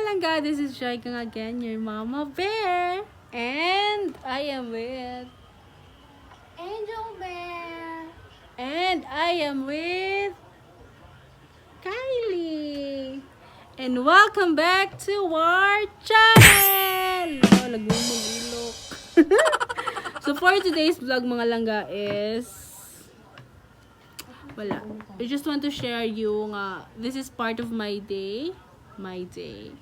Langga! This is Joy Kang again, your mama bear. And I am with Angel Bear. And I am with Kylie. And welcome back to our channel! Oh, nagmumag-ilok. So for today's vlog, mga langga, is wala. I just want to share you nga this is part of my day. My day.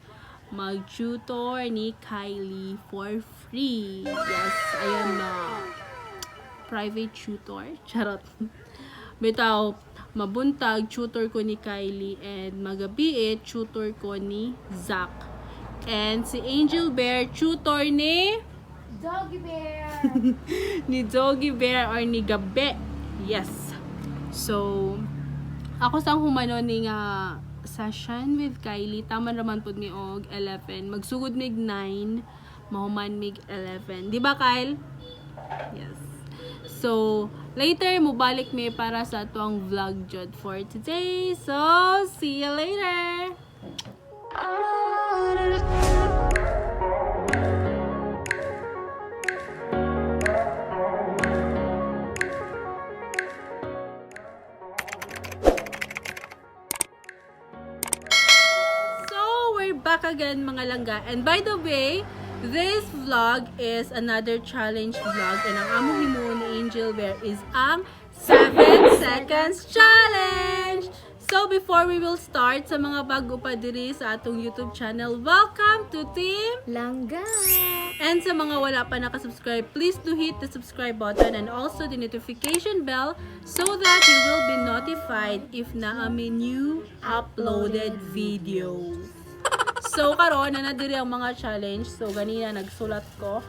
Mag-tutor ni Kylie for free. Yes, I am a private tutor. Charot. Bitaw, mabuntag, tutor ko ni Kylie, and magabi, tutor ko ni Zach. And si Angel Bear, tutor ni Doggy Bear. ni Doggy Bear or ni Gabe. Yes. So, ako sang humano ni nga session with Kylie. Tama naman pud mi og 11. Magsugod mig 9, mahuman mig 11. Di ba, Kyle? Yes. So, later mubalik mi para sa atuang vlog jud for today. So, see you later. So, we're back again, mga langga. And by the way, this vlog is another challenge vlog. And ang among himuon ni Angel Bear is ang 7 Seconds Challenge! So, before we will start, sa mga bago pa diri sa atong YouTube channel, welcome to Team Langga. And sa mga wala pa nakasubscribe, please do hit the subscribe button and also the notification bell so that you will be notified if naa may new uploaded videos. So karon na diri ang mga challenge. So ganina nagsulat ko.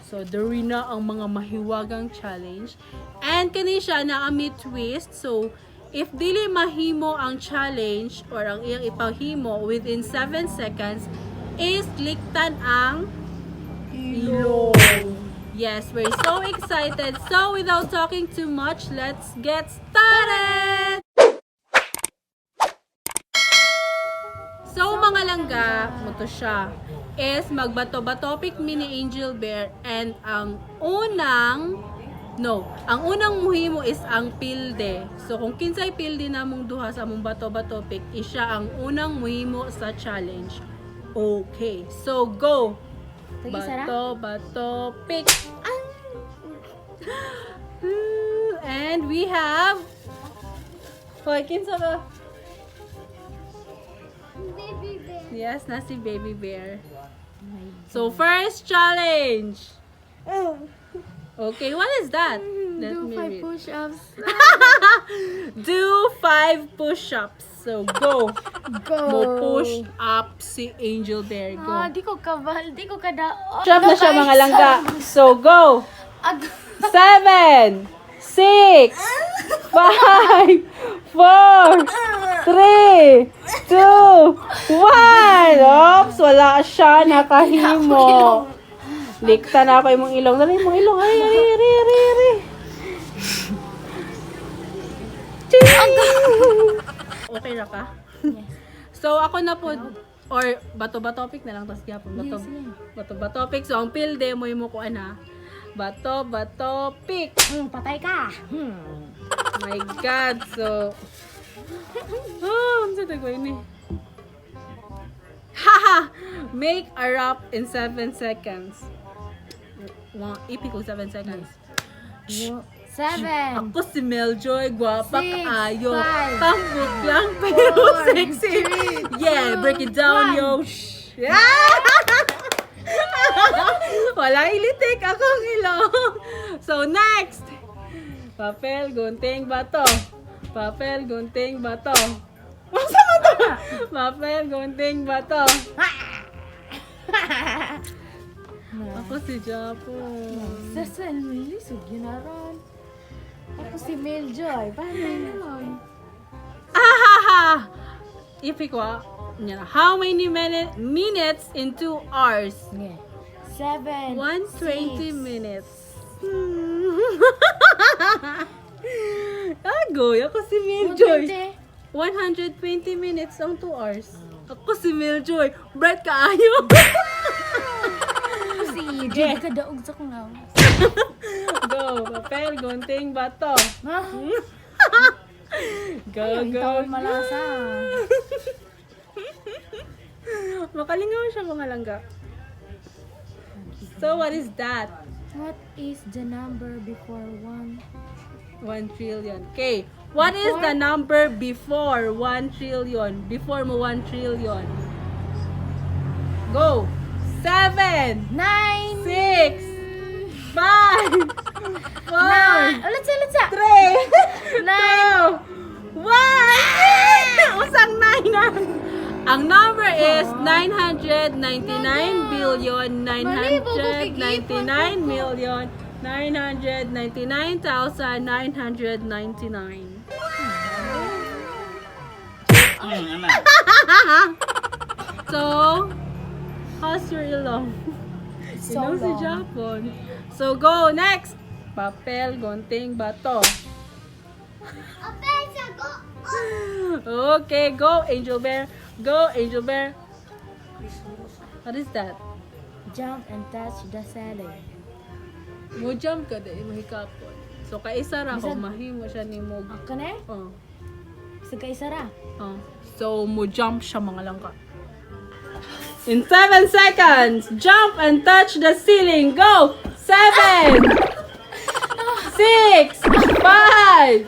So diri na ang mga mahiwagang challenge. And kani siya naa may twist. So if dili mahimo ang challenge or ang iyang ipahimo within 7 seconds is liktan ang ilong. Yes, we're so excited. So without talking too much, let's get started! So mga langga, mo to siya, is magbato-bato pick mini Angel Bear and ang unang no, ang unang muhimo is ang pilde. So kung kinsay pilde namong duha sa among bato-bato pick, is siya ang unang muhimo sa challenge. Okay, so go! Sige, Sarah. Bato, bato, pick. And we have... Hoy, kinsa ba? Baby Bear. Yes, na si Baby Bear. So, first challenge. Okay, what is that? Let Do me 5 read. Push-ups. Do 5 push-ups. So, go. Go. Mo push up si Angel Bear. Go. Ah, di ko kabal, di ko kada. Push up na siya, mga langga. So, go. Ag 7, 6, 5, 4, 3, 2, 1. Oops, wala siya nakahimo. Likta na ako imong ilong. Dali imong ilong. Ay, ay, ay, ay, ay, ay. Ching! Okay ra ka? Yes. So, ako na po, or bato-bato pick na lang, tapos gyapon. Bato, Yes, yes. bato-bato pick. So, ang pilde mo yung mukuan ha. Bato, bato, pick. Patay ka. Hmm. My God, so... Oh, ano sa tagoy ni? Haha! Make a rap in 7 seconds. Mga ipi ko 7 seconds. 7. Ako si Meljoy, gwapa Six, kaayo. 5, Tambok lang pero 4, sexy. Yeah, 2, break it down, 1. yo. Shh. Yeah! Wala ilitik akong ilong. So next. Papel, gunting, bato. Papel, gunting, bato. Masa man to? Papel, gunting, bato. Ako si Japo. Sa lisod ginaron. Ako si Meljoy. Paano naman? Ahaha! Ipi ko ah. Yan. How many minutes in 2 hours? Yeah. 7. 120 minutes. Agoy, ako si Miljoy. 120 minutes ang 2 hours. Ako si Miljoy. Bright kaayo. Ako si EJ. Kadaog sa kong lawas. Go. Papel, gunting, bato. Ha? Go, Ay, go. taon malasa. Makalingaw siya, mga langga. So, what is that? What is the number before 1? 1 trillion. Okay. What is the number before 1 trillion? Before mo 1 trillion. Go. 7, 9! 6, 5, 4, Ulit sa, ulit sa! 3, 9! 2, 1! Usang 9 na. Ang number is 999 billion 999 million 999,999. Ana. So, how's your ilong? So Ilong si long. Japon. So, go! Next! Papel, gunting, bato. Okay, go, Angel Bear. Go, Angel Bear. What is that? Jump and touch the ceiling. Mo jump ka dahil mo hikapon. So, kaisa ra ko, Bisag- mahimo siya ni mo. Ako na eh? Oh. Sa kaisa ra. Oh. So, mo jump siya, mga langka. In 7 seconds, jump and touch the ceiling. Go! 7, 6, 5,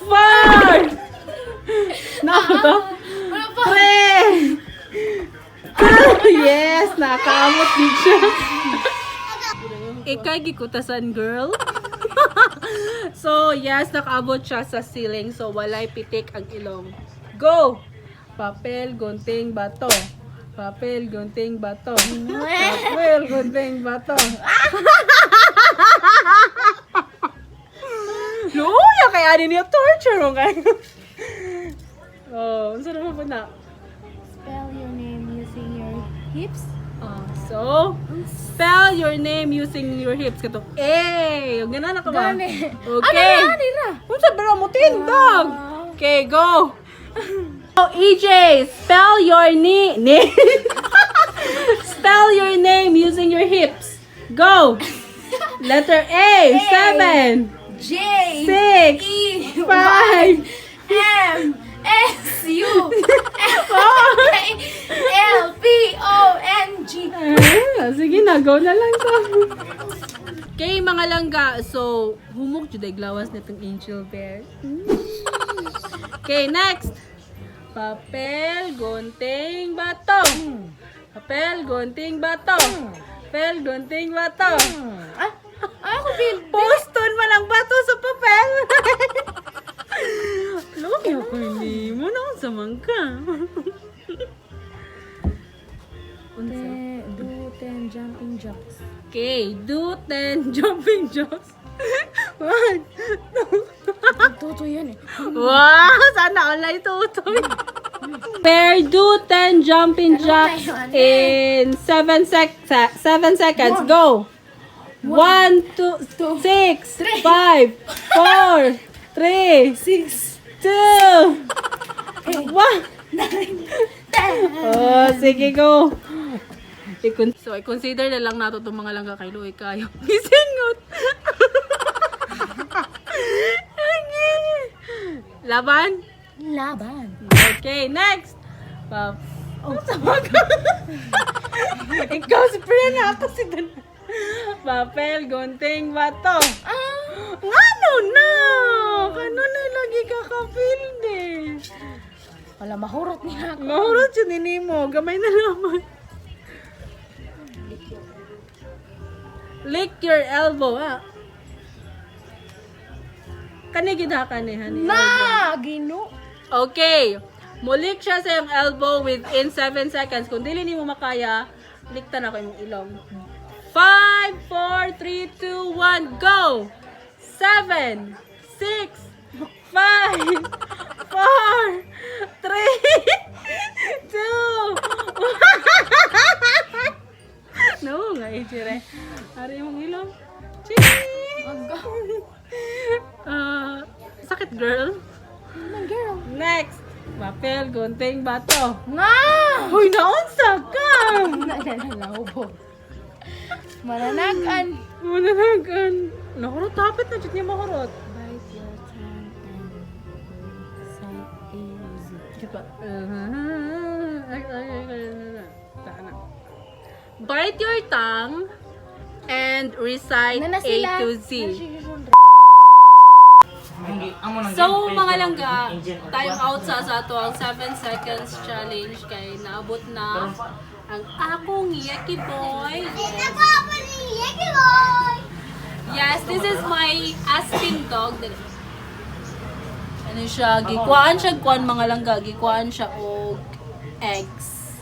4, na to? Wala pa! 3, 2, yes, nakaamot din siya. Ikay gikutasan, girl. So, yes, nakaabot siya sa ceiling. So, walay pitik ang ilong. Go! Papel, gunting, bato. Papel, gunting, bato. Papel, gunting, bato. Luya kay ani niya torture mo kayo. Oh, unsa naman po na? Spell your name using your hips. Oh, so, spell your name using your hips. Katong A. Ganun na ka ba? Gani. Okay. Ano na, ano na? Unsa ba mo tindog? Okay, go. Oh, EJ, spell your name. Spell your name using your hips. Go. Letter A, 7, J! 6, E! 5, M! S! U! L! P! O! N! G! Ah, sige na, go na lang to. Okay, mga langga. So, humok jud ay glawas nitong Angel Bear. Okay, next. Papel, gunting, bato. Papel, gunting, bato. Papel, gunting, bato. Ah! Ay, ako, Bill! Poston man ang bato sa papel. Lugi ako hindi mo na sa mangka. Unsa? Do 10 jumping jacks. Okay, do 10 jumping jacks. One, two. Toto yan eh. Wow, sana all tutoy. Pair, do 10 jumping jacks tayo, ano? in 7 seconds. Go. 1, 2, 6, 5, 4, 3, 6, 2, 1. 9, 10! Oh, sige, go. So, i-consider na lang nato itong mga langga kay Luy kayo. Gisingot! Laban? Laban. Okay, next! Pa oh, sama ka. Ikaw si Prena, ako si Dan. Papel, gunting, bato. Ah! Ngano na? Kano na lagi kakapilde? Wala, mahurot niya ako. Mahurot yun ini mo. Gamay na naman. Lick your elbow, ah. Kani gid ha kani hani. Na! Gino! Okay. Mulik siya sa iyong elbow within 7 seconds. Kung dili nimo makaya, liktan ako imong ilong. 5, 4, 3, 2, 1, go! 7, 6, 5, 4, 3, 2, 1. No, nga ijire. Ari imong ilong. Ching! Ah, sakit, girl. Come on, girl. Next. Papel, gunting, bato. Nga! Hoy, naunsa ka! Nalalaw. Mananagan. Mananagan. Nakurot, tapit na. Diyot niya makurot. Bite your tongue and recite A to Z. Diba? Bite your tongue and recite Nana A sila. to Z. So, mga langga, time out sa ato ang 7 seconds challenge kay naabot na ang akong Yeki Boy. Yes, this is my Aspen dog. Ano siya, gikuan siya, kuan mga langga, gikuan siya og eggs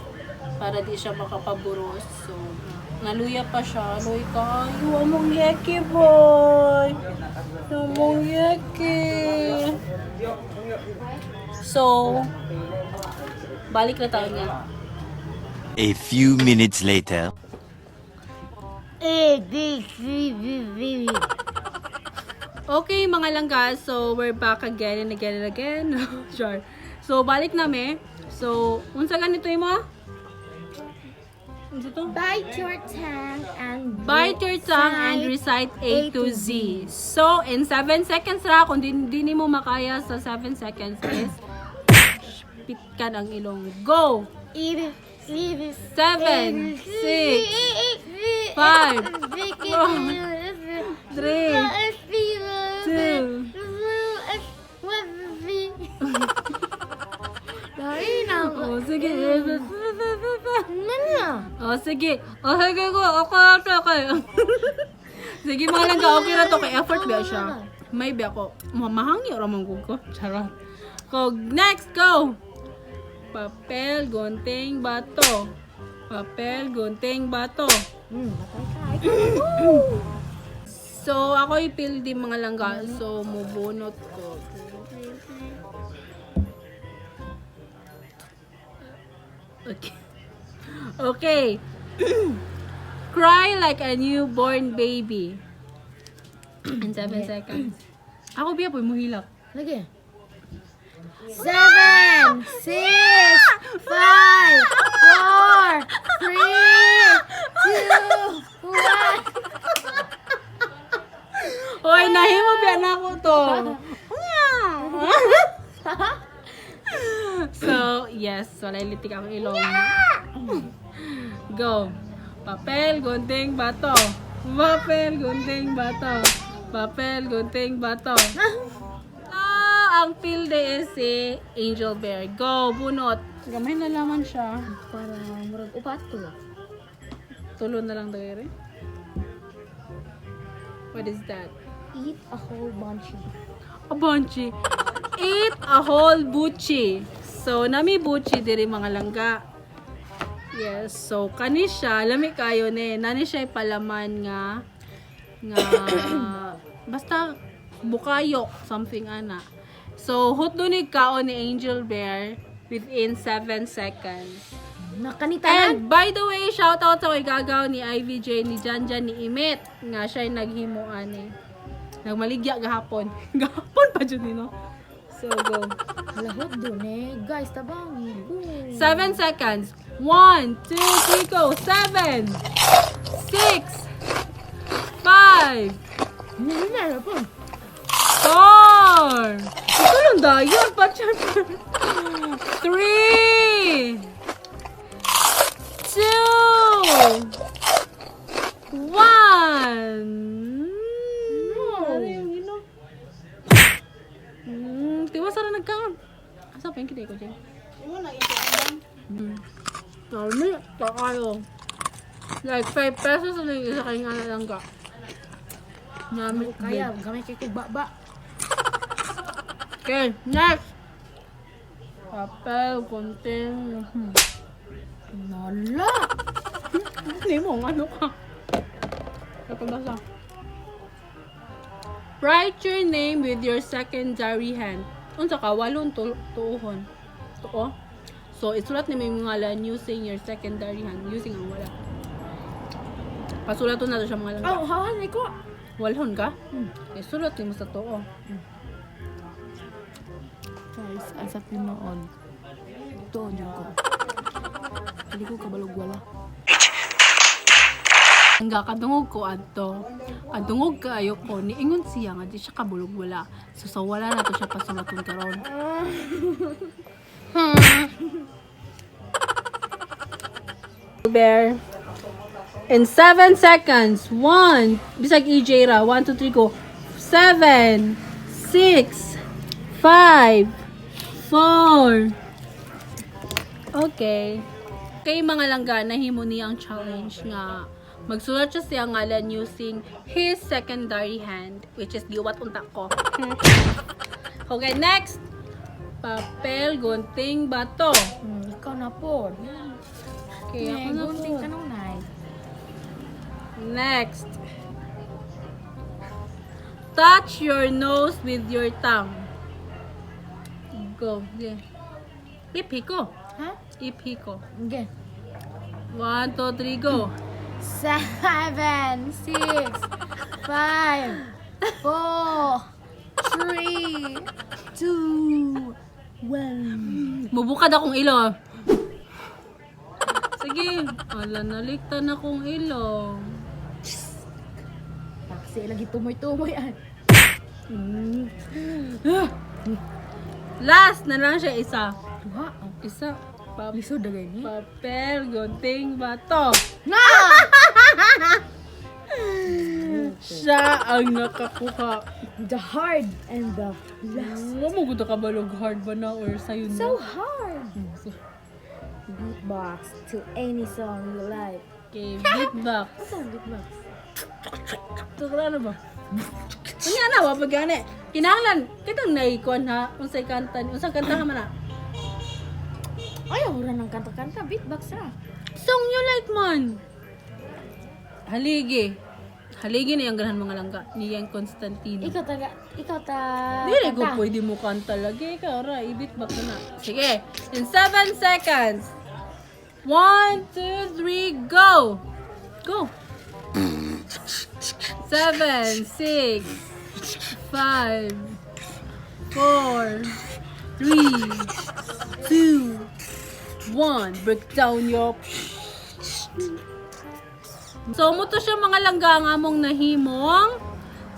para di siya makapaburos. So, naluya pa siya. Luy kayo, among Yeki Boy. Among Yeki. So, balik na tayo niya. A few minutes later. A, B, C, D, D. Okay, mga langga. So, we're back again and again and again. Sure. So, balik nami. So, unsa ganito imo? Ah? Unsa to? Bite your tongue and Bite your tongue and recite A to Z. So, in 7 seconds ra, kung di nimo makaya sa 7 seconds is pitkan ang ilong. Go! E, C, D, 7, 6, 5, 4, 3, 2. Dahil na. Oh, sige. Ano? Oh, sige. Oh, sige ko. Okay na to, okay. Sige, mga langga. Okay na to. Kay effort ba siya? May ba ako? Mamahangyo ramang ko. Charot. Go, next, go! Papel, gunting, bato. Papel, gunting, bato. Patay ka. So, ako ipil di mga langga. So, mubunot ko. Okay. Okay. Cry like a newborn baby. In 7 seconds. Ako biya po, muhilak. Lagi. 7, 6, 5, 4, 3, 2, 1. Hoy, nahimo biya na ako to. So, yes, walay litik ang ilong. Go. Papel, gunting, bato. Papel, gunting, bato. Papel, gunting, bato. Ah, ang pilde is si Angel Bear. Go, bunot. Gamay na laman siya. Para murag upat to. Tulo na lang dagay. What is that? Eat a whole bunchy. A bunchy. Eat a whole buchi. So, nami buchi diri mga langga. Yes, so kani siya, lami kayo ni. Nani siya palaman nga basta bukayok something ana. So, hutdo ni kaon ni Angel Bear within 7 seconds. Nakanitanan. And by the way, shout out sa kay Gagaw ni IVJ, ni Janjan, ni Imit nga siya'y naghimo ani. Nagmaligya gahapon. Gahapon pa jud ni no. So go. Lahot doon eh. Guys, tabangi. Go. 7 seconds. 1, 2, 3, go. 7, 6, 5, Hindi na po. 4. Ito lang dayon pa. 3, 2, 1. Ano yung ino? Tiwa sara nagkaon. Asa pa yung kitay ko dyan? Dami, kakayo. Like, 5 pesos na yung isa kay nga na lang ka. Nami, Kaya, gamay kay kog baba. Okay, next! Papel, gunting. Nala. Hindi mo, ano ka? Kapabasa. Write your name with your secondary hand. Unsa ka, walon tuohon. Tuo? So, isulat ni mo yung ngalan using your secondary hand. Using ang wala. Pasulaton na to siya mga lang. Oh, hawan ko. Walhon ka? Isulat ni mo sa tuo. Guys, asa tinuod. Tuon jud ko. Dili ko kabalog wala. Hangga kadungog ko adto. Adungog kaayo ko, niingon siya nga di siya kabulog wala. So sa wala na to siya pasulaton karon. Bear. In 7 seconds. 1. Bisag EJ ra. 1, 2, 3, go. 7, 6, 5, 4. Okay. Kay mga langga, nahimo niya ang challenge nga magsulat siya siya ngalan using his secondary hand, which is giwat unta ko. Okay, next. Papel, gunting, bato. Ikaw na po. Okay, ako na po. Gunting ka nung nay. Next. Touch your nose with your tongue. Go. Yeah. Iphi ko. Ha? Iphi ko. Okay. 1, 2, 3, go. 7, 6, 5, 4, 3, 2, 1. Mubukad akong ilo. Sige. Ala, naliktan akong ilong. Taksi lagi tumoy-tumoy ah. Last na lang siya isa. Duha. Isa. Lisod na gani. Papel, gunting, bato. Na! Siya ang nakakuha. The hard and the last. Wala mo gud ka balog hard ba na or sayo na? So hard. Beatbox to any song you like. Okay, beatbox. What's ang beatbox? Tukra na ba? Unya na wa pagani. Kinahanglan kitang naikuan ha unsay kanta ni unsang kanta ka man na. Ay, wala ng kanta-kanta. Beatbox ra. Song you like man. Haligi. Haligi na yung ganahan mga langga ni Yang Constantino. Ikaw taga, ikaw ta. Dili ko kanta. pwede mo kanta lagi. Ikaw ra, i-beatbox na. Sige. In 7 seconds. 1, 2, 3, go! Go! 7, 6, 5, 4, 3, 2, 1. Break down your. So, muto siya mga langga nga among nahimong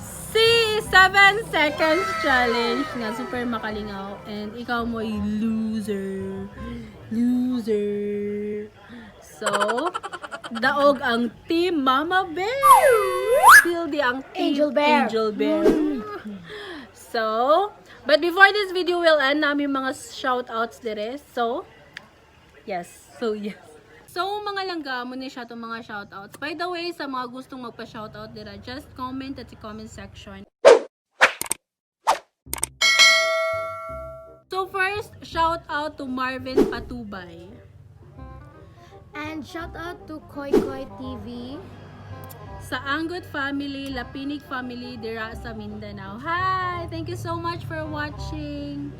si 7 seconds challenge nga super makalingaw and ikaw mo ay loser. Loser. So, daog ang team Mama Bear. Still di ang team Angel Bear. Angel Bear. So, but before this video will end, namin mga shoutouts dire. So, yes. So, yes. So, mga langga, mo ni siya itong mga shoutouts. By the way, sa mga gustong magpa-shoutout dira, just comment at the comment section. So, first, shoutout to Marvin Patubay. And shout out to Koy Koy TV. Sa Anggot family, Lapinig family, dira sa Mindanao. Hi! Thank you so much for watching.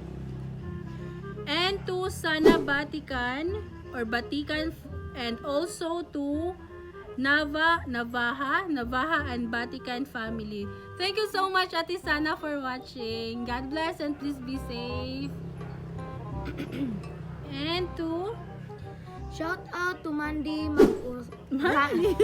And to Sana Batikan or Batikan and also to Nava, Navaha, Navaha and Batikan family. Thank you so much, Ate Sana, for watching. God bless and please be safe. And to Shout out to Mandy Mag Mandy.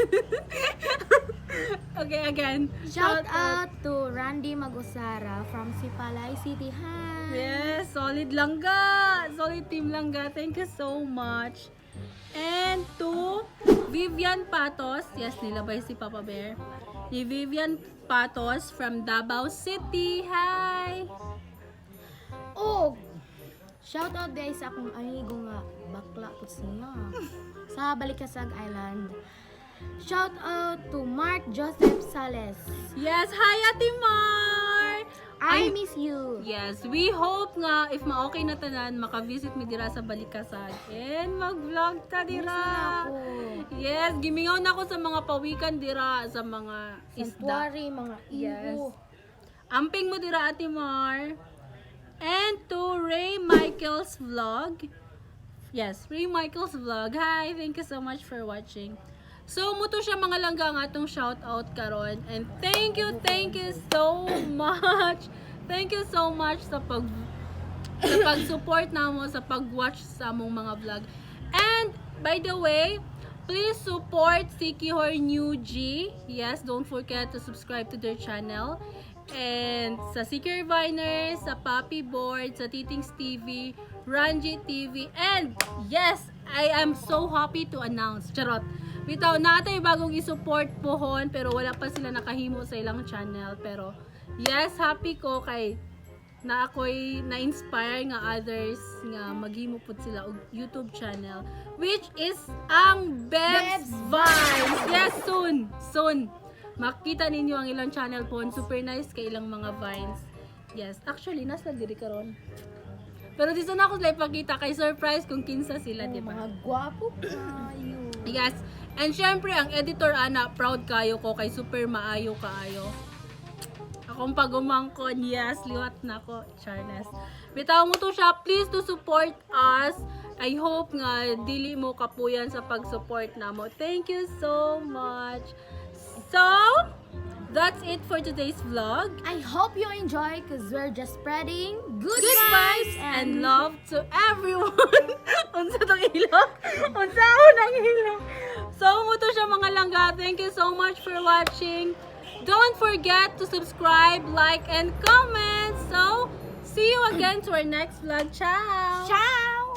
Okay, again. Shout out to Randy Magusara from Sipalay City. Hi. Yes, solid langga. Solid team langga. Thank you so much. And to Vivian Patos. Yes, nilabay si Papa Bear. Ni Vivian Patos from Davao City. Hi! Oh, shout out guys sa akong amigo nga bakla po siya sa Balikasag Island. Shout out to Mark Joseph Sales. Yes, hi Ate Mar! I miss you. Yes, we hope nga if ma-okay na tanan, maka-visit mi dira sa Balikasag and mag-vlog ta dira. Ako. Yes, gimingaw na ako sa mga pawikan dira, sa mga isda. Sanctuary, mga Yes. ibo. Amping mo dira, Ate Mar. And to Ray Michael's vlog. Yes, Ray Michael's vlog. Hi, thank you so much for watching. So, muto siya mga langga ang atong shout out karon. And thank you so much. Thank you so much sa pag Sa pag-support namo, sa pag-watch sa among mga vlog. And by the way, please support Sikihor New G. Yes, don't forget to subscribe to their channel. And sa Sikihor Viners, sa Papi Board, sa Titings TV, Ranji TV, and yes, I am so happy to announce. Charot. Bitaw, natay bagong i-support pohon pero wala pa sila nakahimo sa ilang channel. Pero yes, happy ko kay na ako'y na-inspire nga others nga maghimo pud sila og YouTube channel, which is ang Bebs Bebs Vines. Yes, soon. Soon. Makita ninyo ang ilang channel po. Super nice kay ilang mga vines. Yes, actually nasa diri karon. Pero di sana ako sila ipakita kay surprise kung kinsa sila, di ba? Mga gwapo kayo. Yes. And syempre, ang editor ana, proud kayo ko kay super maayo kaayo. Akong pagumangkon, yes, liwat na ko, Charles. Bitaw mo to siya, please to support us. I hope nga dili mo kapuyan sa pag-support namo. Thank you so much. So, that's it for today's vlog. I hope you enjoy because we're just spreading good, Good vibes and love to everyone. Unsa tong ilok? Unsa ako nang ilok? So, mo to siya, mga langga. Thank you so much for watching. Don't forget to subscribe, like, and comment. So, see you again to our next vlog. Ciao! Ciao!